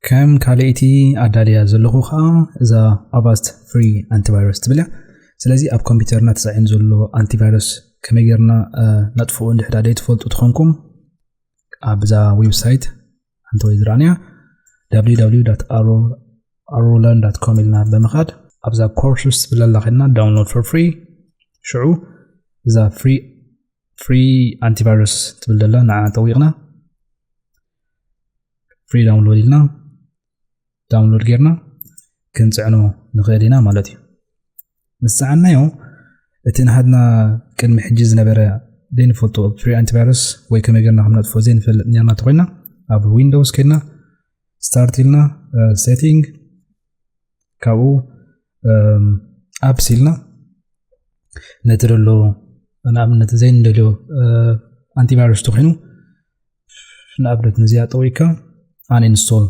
ከም ካልኣይቲ ኣዳልያ ዘለኹ ከዓ እዛ Avast Free Antivirus ትብል እያ። ስለዚ ኣብ ኮምፒውተርና ተፃዒኑ ዘሎ ኣንቲቫይረስ ከመይ ጌርና ነጥፍኡ እንድሕዳ ዘይትፈልጡ ትኾንኩም ኣብዛ ዌብሳይት እንተወይ ዝረኣንያ www.arolearn.com ኢልና ብምኻድ ኣብዛ ኮርስስ ትብለላ ከድና download for free ሽዑ እዛ free free antivirus ትብል ደላ ንዓ ጠዊቕና free download ኢልና download ጌርና ክንፅዕኖ ንኽእል ኢና ማለት እዩ። ምስ ፀዓናዮ እቲ ንሃድና ቅድሚ ሕጂ ዝነበረ ዘይንፈልጦ free antivirus ወይ ከመይ ጌርና ከም ነጥፎ ዘይንፈልጥ ኔርና ተኮይና ኣብ ዊንዶውስ ከድና start ኢልና setting ካብኡ apps ኢልና ነቲ ደሎ ንኣብነት ዘይንደልዮ ኣንቲቫይረስ ተኮይኑ ንኣብነት ነዚኣ ጠዊካ uninstall